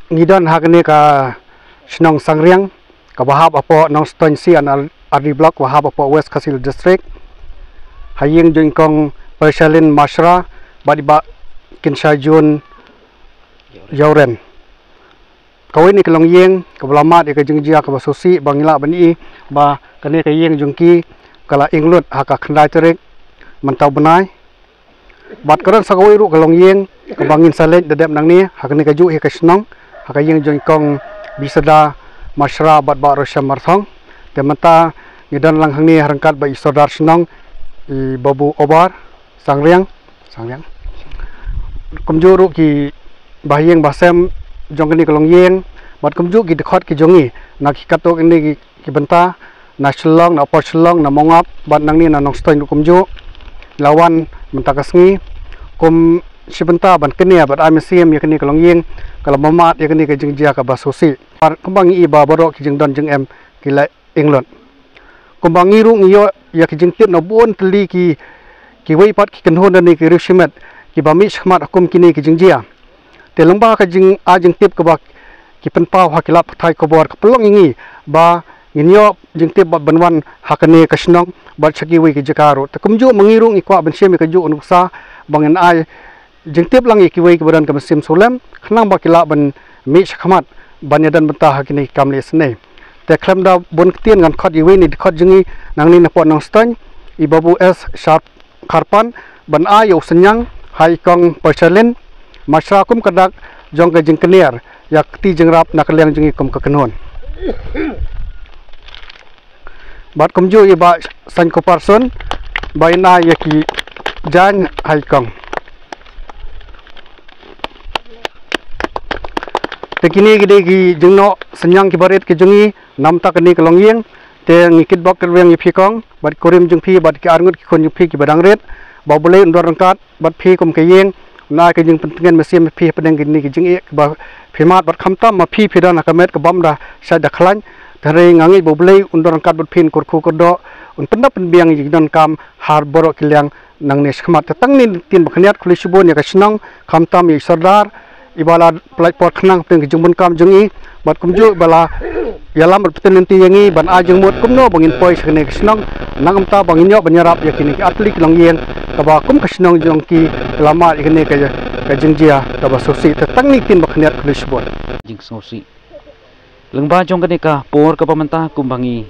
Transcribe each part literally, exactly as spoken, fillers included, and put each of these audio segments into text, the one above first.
Ngi don ha kane ka shnong Sangriang, kaba hap hapoh Nongstoiñ C and R D Block, kaba hap hapoh West Khasi Hills District. Ha ïing jong i kong Perchalin Mashra bad i bah Kinshaijun Ïawren. Kawei na ki longïing kaba la mad ïa ka jingjia kaba sngewsih, ba ngi lah ban i ba kane ka ïing jong ki ka la ing lut ha ka khyndai tarik mynta u bnai. Bad ka don sa kawei ruh ka longïing kaba ngin sa leit da dep nangne ha kane kajuh hi ka shnong, ha ka ïing jong i kong Bisada Mashra bad bah Roshem Marthong. Te mynta ngi don lang hangne ha ryngkat bad i sordar shnong, i Babu Obar Sangriang, Sangriang. Kumjuh ruh ki bahaïing bahasem jong kane ka longïing bad kumjuh ki dkhot ki jong ngi na ki katto katne ki, ki bynta, na Shillong, na Upper Shillong, na Mawngap bad nangne na Nongstoiñ ruh kumjuh, la wan mynta ka sngi kum shi bynta ban kane bad ai mynsiem ïa kane ka longïing ka la mad ïa kane ka jingjia kaba sngewsih. Bad kumba ngi i ba baroh ki jingdon jingem ki la ing lut. Kumba ngi ruh ngi ïoh ïa ki jingtip na bun tylli ki, kiwei pat ki kynhun lane ki riewshimet kiba mih shakhmat ha kum kine ki jingjia. Te lyngba ka jingai jingtip kaba ki pynpaw ha ki lad pathai khubor, ka pynlong ïa ngi ba ngin ïoh jingtip bad ban wan ha kane ka shnong bad sha kiwei ki jaka ruh. Te kumjuh ma ngi ruh ngi kwah ban shim ïa kajuh ka nuksa ba ngin ai jingtip lang ïa kiwei kiba don ka mynsiem sngewlem khnang ba ki lah ban mih shakhmat ban ïadon bynta ha kine ki kam leh snieh. Te khlem da bun ktien ngan khot ïa iwei na ki dkhot jong ngi nangne na pdeng Nongstoiñ, i Babu S Sharp Kharpan, ban ai ïa u synñiang ha i kong Perchalin Mashra kum ka dak jong ka jingkner ïa ka kti jingïarap na ka liang jong ngi kum ka kynhun. Bad kumjuh i bah Saiñ Kuparson ba in ai ïa ki jaiñ ha i kong. Te kine ki dei ki jingnoh synñiang kiba rit ki jong ngi namar kane ka longïing. Te ngi kitbok kitrwiang ïa phi kong bad kurim jong phi bad ki arngut ki khun jong phi kiba dang rit, ba U Blei un don ryngkat bad phi kum ka ïing, un ai ka jingpyntngen mynsiem ïa phi hapdeng kine ki jingeh ba phi mad bad khamtam ma phi phi don ha ka met ka bam da shait da khlaiñ. Te hynrei nga ngeit ba U Blei un don ryngkat bad phi, un kyrkhu kyrdoh, un pyndap pynbiang ïa ki donkam ha baroh ki liang nangne shakhmat. Te tang kine ki ktien ba khyndiat, khublei shibun ïa ka shnong khamtam ïa i sordar iba la pynlait por khnang hapdeng ka jingbun kam jong ngi bad kumjuh ba la ïalam bad pynlynti ïa ngi ban ai jingmut kumno ba ngin poi sha kane ka shnong, nangta ba ngin ïoh ban ïarap ïa kine ki artylli ki longïing kaba kum ka shnong jong ki ka la mad ïa kane ka, ka jingjia kaba sngewsih. Te tang kine ki ktien ba khyndiat, khublei shibun. Jingsngewsih. Lyngba jong kane ka por kaba mynta kumba ngi,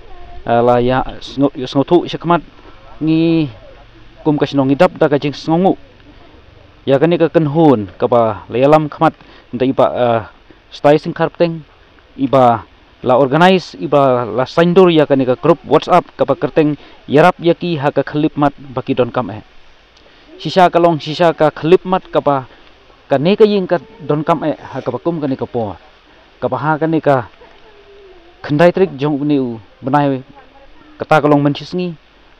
eh, la ïa sngew-, ïa sngewthuh shakhmat, ngi kum ka shnong ngi dap da ka jingsngewnguh ïa kane ka kynhun kaba la ïalam khmat da i bah, eh, Stai Singkharpteng, iba la organize, iba la saiñdur ïa kane ka group WhatsApp kaba kyrteng Ïarap ïa ki ha ka khyllipmat ba ki donkam eh. Shisha ka long shisha ka khyllipmat kaba kane ka ïing ka donkam eh ha kaba kum kane ka por, kaba ha kane ka khyndai tarik jong une u bnai, kata ka long mynshisngi,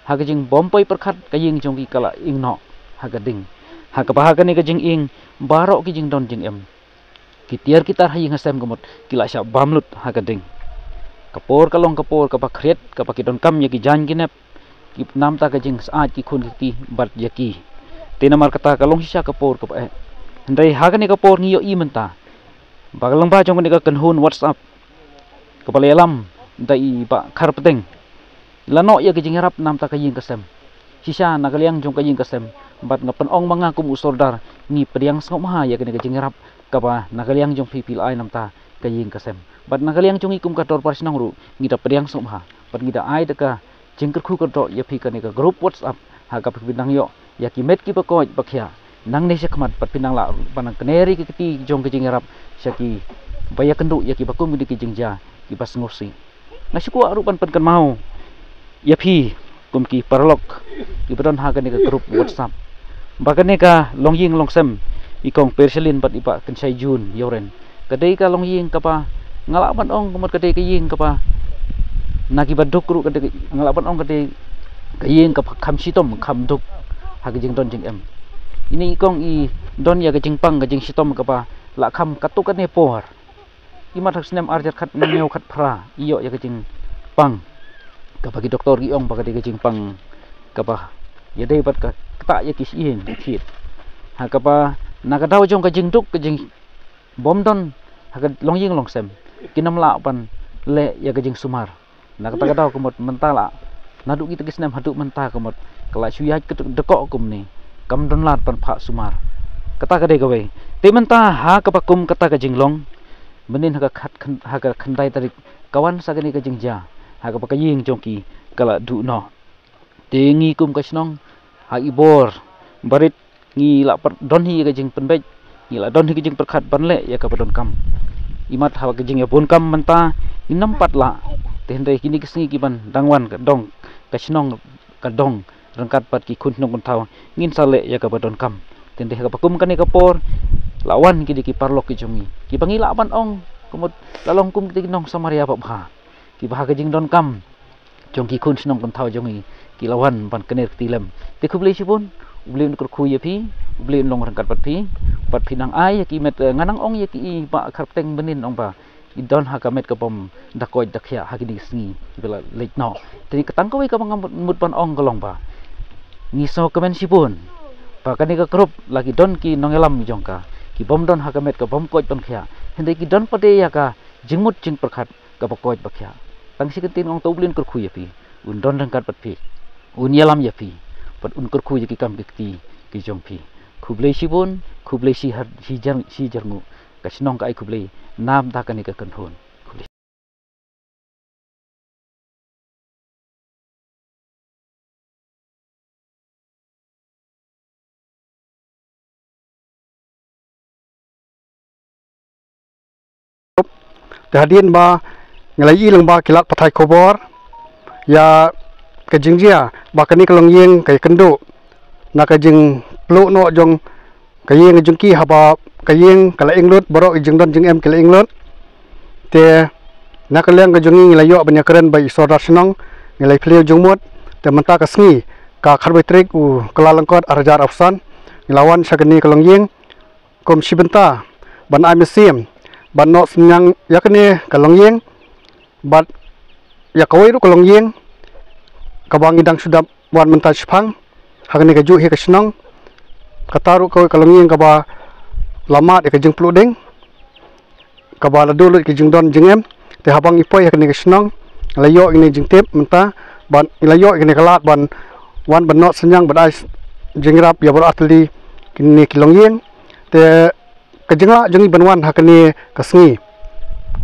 ha ka jingbym poi pyrkhat ka ïing jong ki ka la ing noh ha ka ding, ha kaba ha kane ka jingïing baroh ki jingdon jingem, ki tiar ki tar ha ïing ha sem ka mut ki la shah bam lut ha ka ding. Ka por ka long ka por kaba khriat kaba ki donkam ïa ki jaiñ ki nep, ki namar ka jingsyaid ki khun ki kti bad ïa ki. Te namar kata ka long shisha ka por kaba eh. Hynrei ha kane ka por ngi ïohi mynta ba ka lyngba jong kane ka kynhun WhatsApp kaba la ïalam da i bah Kharpteng, la noh ïa ka jingïarap namar ka ïing ka sem. Shisha na ka liang jong ka ïing ka sem, bad nga pynong ma nga kum u sordar, ngi pdiang sngewbha ïa kane ka jingïarap kaba na ka liang jong phi phi la ai namar ka ïing ka sem. Bad na ka liang jong ngi kum ka dorbar shnong ruh ngi da pdiang sngewbha bad ngi da ai da ka jingkyrkhu kyrdoh ïa phi kane ka group WhatsApp ha kaba phi nang ïoh ïa ki met kiba koit ba khiah nangne shakhmat bad phi nang lah ban nang kner ïa ki kti jong ka jingïarap sha kiba ïakynduh ïa kiba kum kine ki jingjia kiba sngewsih. Nga shu kwah ruh ban pynkynmaw ïa phi kum ki paralok kiba don ha kane ka group WhatsApp ba kane ka longïing longsem i kong Perchalin bad i bah Kynshai Jun Ïawren, ka dei ka longïing kaba nga lah ban ong ka mut ka dei ka ïing kaba na kiba duk ruh ka dei, nga lah ban ong ka dei ka ïing kaba kham shitom kham duk ha ka jingdon jingem. Ine i kong i don ïa ka jingpang ka jingshitom kaba lah kham katto katne por. Imat ha ka snem arhajar khathynñiew khatphra i ïoh ïa ka jingpang kaba ki doktor ki ong ba ka dei ka jingpang kaba ïadei bad ka ktah ïa ki shyieng ki thied. Ha kaba na ka daw jong ka jingduk ka jing bym don ha ka longïing longsem, kin ym lah ban leh ïa ka jingsumar. Na kata ka daw ka mut mynta la, naduh kita ki snem haduh mynta ka mut, ka la shu ïaid ka dkoh kumne, kam don lad ban phah sumar. Kata ka dei kawei. Te mynta ha kaba kum kata ka jinglong, mynnin ha ka khat khyn-, ha ka khyndai tarik, ka wan sa kane ka jingjia ha kaba ka ïing jong ki ka la duh noh. Te ngi kum ka shnong, ha i bor barit, ngi la pr-, don hi ka jingpynbeit, ngi la don hi ka jingpyrkhat ban leh ïa kaba donkam. Imat ha ka jingïabun kam mynta ngin ym pat lah. Te hynrei kine ki sngi ki ban dang wan ka dong, ka shnong ka dong, ryngkat bad ki khun shnong khun thaw, ngin sa leh ïa kaba donkam. Te hynrei ha kaba kum kane ka por, la wan kine ki paralok ki jong ngi, kiba ngi lah ban ong ka mut la long kum kita ki nong Samaria babha, kiba ha ka jingdonkam jong ki khun shnong khun thaw jong ngi, ki la wan ban kner kti lem. Te khublei shibun, U Blei un kyrkhu ïa phi, U Blei un long ryngkat bad phi, bad phi nang ai ïa ki met, eh, nga nang ong ïa ki i Bah Kharpteng mynnin ong ba i don ha ka met ka bym da koit da khiah ha kine ki sngi kiba la leit noh. Te ka tang kawei kaba nga mut, mut ban ong ka long ba ngi sngewkmen shibun ba kane ka group la ki don ki nongïalam jong ka, ki bym don ha ka met ka bym koit bym khiah, hynrei ki don pat de ïa ka jingmut jingpyrkhat kaba koit ba khiah. Tang shi kyntien ong to U Blei un kyrkhu ïa phi, un don ryngkat bad phi, un ïalam ïa phi, bad un kyrkhu ïa ki kam ki kti ki jong phi. Khublei shibun, khublei shi har-, shi jar-, shi jarnguh. Ka shnong ka ai khublei namar kane ka kynhun. Khublei. Te hadien ba ngi la ïohi lyngba ki lad pathai khubor ïa ka jingjia ba kane ka longïing ka ïakynduh na ka jingpluh noh jong ka ïing jong ki, haba ka ïing ka la ing lut, baroh ki jingdon jingem ki la ing lut. Te na ka liang ka jong ngi, ngi la ïoh ban ïakren bad i Sordar Shnong, ngi la ïa plie jingmut. Te mynta ka sngi ka khatwei tarik u Kyllalyngkot arhajar arphew san, ngi la wan sha kane ka longïing kum shi bynta ban ai mynsiem ban noh synñiang ïa kane ka longïing bad ïa kawei ruh ka longïing kaba ngi dang shu dap wan mynta shipang ha kane kajuh hi ka shnong. Kata ruh kawei ka longïing kaba la mad ïa ka jingpluh ding, kaba la duh lut ki jingdon jingem. Te haba ngi poi ha kane ka shnong, ngi la ïoh ïa kane ka jingtip mynta, bad ngi la ïoh ïa kane ka lad ban wan ban noh synñiang bad ai jingïarap ïa baroh artylli kine ki longïing. Te ka jinglah jong ngi ban wan ha kane ka sngi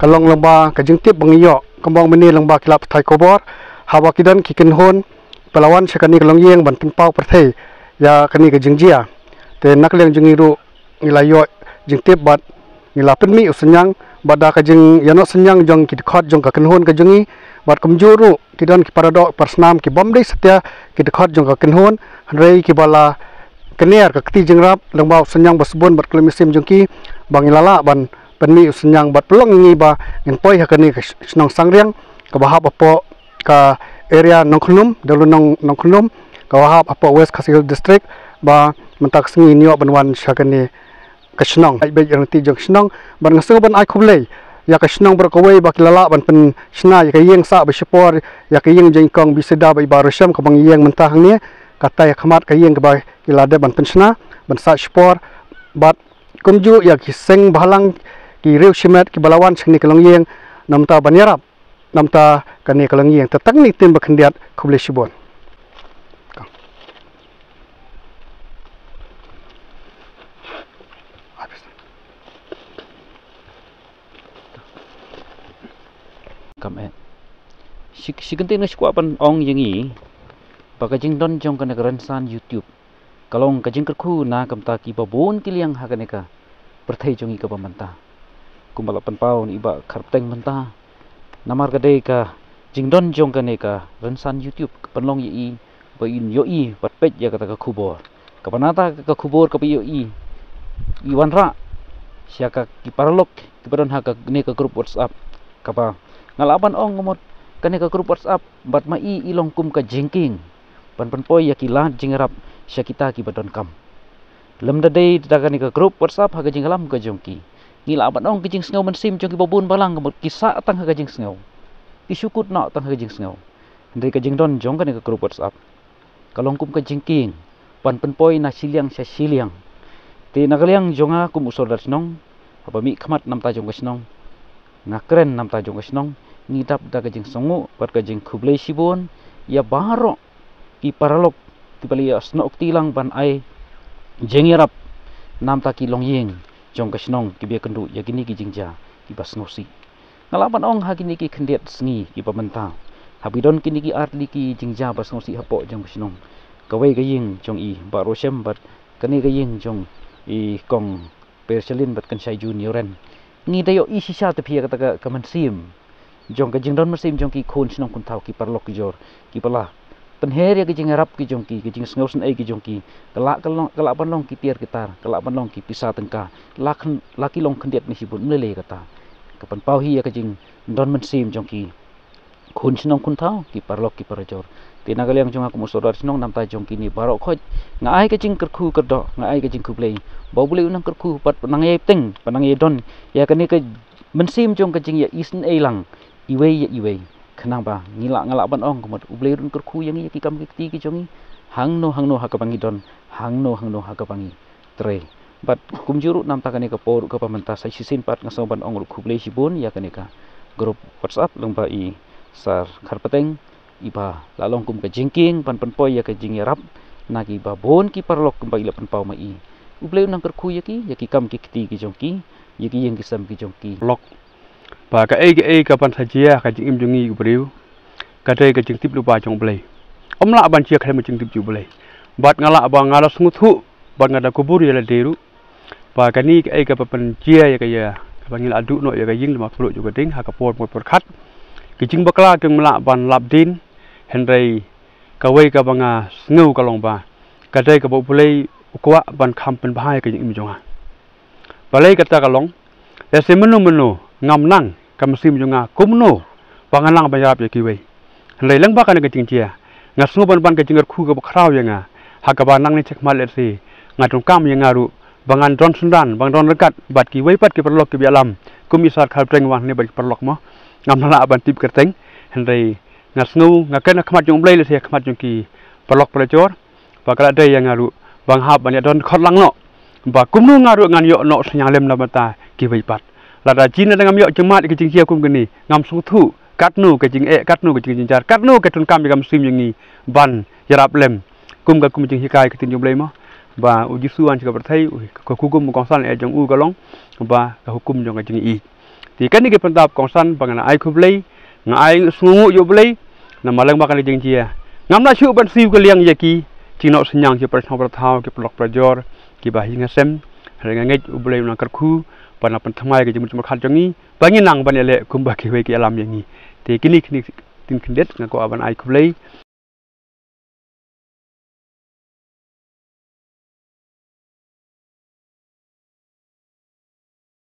ka long lyngba ka jingtip ba ngi ïoh, kumba ong mynne lyngba ki lad pathai khubor, haba ki don ki kynhun ba la wan sha kane ka longïing ban pynpaw pyrthei ïa kane ka jingjia. Te na ka liang jong ngi ruh ngi la ïoh jingtip bad ngi la pynmih u synñiang, bad da ka jingïanoh synñiang jong ki dkhot jong ka kynhun ka jong ngi, bad kumjuh ruh ki don ki paradoh parasnam ki bym dei satia ki dkhot jong ka kynhun, hynrei kiba la kner ka kti jingïarap lyngba u synñiang ba sbun bad ka longïing mynsiem jong ki, ba ngi la lah ban pynmih u synñiang bad pynlong ïa ngi ba ngin poi ha kane ka sh-, shnong Sangriang kaba hap hapoh ka area Nongkhnum, Dewlynnong Nongkhnum, kaba hap hapoh West Khasi Hills District, ba mynta ka sngi ngin ïoh ban wan sha kane ka shnong. Ai beit ïa ka rynti jong ka shnong, bad nga sngew ban ai khublei ïa ka shnong baroh kawei ba ki la lah ban pynshna ïa ka ïing sah ba shipor, ïa ka ïing jong i kong Bisida bad i Bah Roshem kaba ngi ïeng mynta hangne, kata ïa ka mat ka ïing kaba ki la dep ban pynshna ban sah shipor, bad kumjuh ïa ki seng bhalang, ki riew shimet kiba la wan sha kane ka longïing namar ban ïarap namar kane ka longïing. Te tang kine ki ktien ba khyndiat, khublei shibun. Kam eh. Shi, shi kyntien nga shu kwah ban ong ïa ngi ba ka jingdon jong kane ka rynsan YouTube ka long ka jingkyrkhu na ka bynta kiba bun ki liang ha kane ka pyrthei jong ngi kaba mynta. Kumba la pynpaw na i Bah Kharpteng mynta, namar ka dei ka jingdon jong kane ka rynsan YouTube ka pynlong ïa i ba in ïohi bad peit ïa kata ka khubor. Kaba nangta ka khubor kaba ïohi i wanrah sha ki paralok kiba don ha kane ka group WhatsApp, kaba nga lah ban ong ka mut kane ka group WhatsApp bad ma i i long kum ka jingkieng ban pynpoi ïa ki lad jingïarap sha kita kiba donkam. Lymda dei da kane ka group WhatsApp ha ka jingïalam ka jong ki, ngi lah ban ong ka jingsngew mynsiem jong kiba bun balang ka mut ki sah tang ha ka jingsngew, ki shu kut noh tang ha ka jingsngew. Hynrei ka jingdon jong kane ka group WhatsApp ka long kum ka jingkieng ban pynpoi na shiliang sha shiliang. Te na ka liang jong nga kum u Sordar Shnong, Haba mih khmat namta jong ka shnong, nga kren namta jong ka shnong, ngi dap da ka jingsngewnguh bad ka jingkhublei shibun ïa baroh ki paralok kiba la ïasnoh kti lang ban ai jingïarap namta ki longïing jong ka shnong kiba ïakynduh ïa kine ki jingjia kiba sngewsih. Nga lah ban ong ha kine ki khyndiat sngi kiba mynta, haba don kine ki artylli ki jingjia ba sngewsih hapoh jong ka shnong, kawei ka ïing jong i Bah Roshem bad kane ka ïing jong i Kong Perchalin bad kan Shaijun Ïoren, ngi da ïohi shisha te phi ïa kata ka, ka mynsiem jong ka jingdon mynsiem jong ki khun shnong khun thaw, ki paralok ki jor, kiba la pynher ïa ka jingïarap ka jong ki, ka jingsngewsynei ka jong ki, ka lah, ka lah ban long ki tiar ki tar, ka lah ban long ki pisa tyngka, la khyn-, la ki long khyndiat ne shibun, ym lei lei kata. Ka pynpaw hi ïa ka jingdon mynsiem jong ki khun shnong khun thaw, ki paralok ki parajor. Te na ka liang jong nga kum u sordar shnong namta jong kine baroh khoit, nga ai ka jingkyrkhu kyrdoh, nga ai ka jingkhublei, ba U Blei un nang kyrkhu bad ba nang ïai bteng, ba nang ïai don ïa kane ka mynsiem jong ka jingïaisynei lang iwei ïa iwei. Khnang ba ngi lah, nga lah ban ong kumta, U Blei un kyrkhu ïa ngi, ïa ki kam ki kti ki jong ngi, hangno hangno ha kaba ngi don, hangno hangno ha kaba ngi trei. Bad kumjuh ruh namta kane ka por kaba mynta, sa shisien pat nga sngew ban ong ruh khublei shibun ïa kane ka group WhatsApp lyngba i Sar Kharpateng, iba la long kum ka jingkieng ban pynpoi ïa ka jingïarap na kiba bun ki paralok kumba i la pynpaw ma i. U Blei un nang kyrkhu ïa ki, ïa ki kam ki kti ki jong ki, ïa ki ïing ki sem ki jong ki. Lok. Ba kaei kaei kaban sa jia ha ka jingim jong ngi u briew, ka dei ka jingtip lypa jong U Blei. Ym lah ban jia khlem ka jingtip jong U Blei. Bad nga lah ba nga la sngewthuh, bad nga da kubur ïa lade ruh, ba kane kaei kaba pynjia ïa ka, ïa kaba ngi la duh noh ïa ka ïing lem ha khyndiat jong ka ding ha ka por por pyrkhat. Ki jingbakla kim lah ban lap dien, hynrei kawei kaba nga sngew ka long ba ka dei kaba U Blei u kwah ban kham pynbha ïa ka jingim jong nga. Balei kata ka long? Lehse mynno mynno ngam nang ka mynsiem jong nga kumno ba ngan nang ban ïarap ïa kiwei. Hynrei lyngba kane ka jingjia, nga sngew ban ban ka jingkyrkhu kaba khraw ïa nga, ha kaba nangne shakhmat lehse nga donkam ïa nga ruh ba ngan don synran, ba ngan don ryngkat bad kiwei pat ki paralok kiba ïalam, kum i Sar Kharpateng, wan hangne bad ki paralok mo. Ngam lah ban tip kyrteng, hynrei nga sngew, nga kren ha khmat jong U Blei lehse ha khmat jong ki paralok parajor, ba ka la dei ïa nga ruh ba nga hap ban ïa don khot lang noh, ba kumno nga ruh ngan ïoh noh synñiang lem na bynta kiwei pat. Lada jin lada ngam ïoh jingmad ïa ka jingjia kum kane, ngam sngewthuh katno ka jingeh, katno ka jingjynjar, katno ka donkam ïa ka mynsiem jong ngi ban ïarap lem. Kum ka, kum jinghikai ka ktien jong U Blei mo, ba U Jisu u wan sha ka pyrthei, u, ka hukum u kongsan eh jong u ka long ba ka hukum jong ka jingïeit. Te kane ka bynta kongsan ba ngan ai khublei, nga ai sngewnguh ïa U Blei namar lyngba kane ka jingjia ngam lah shuh ban siew kylliang ïa ki jingnoh synñiang ki para shnong para thaw, ki paralok parajor, kiba ha ïing ha sem. Hynrei nga ngeit U Blei un nang kyrkhu ban nang pynthymmai ka jingmut jingpyrkhat jong ngi ba ngin nang ban ïaleh kumba kiwei ki ïalam ïa ngi. Te kine, kine ki ktien khyndiat nga kwah ban ai khublei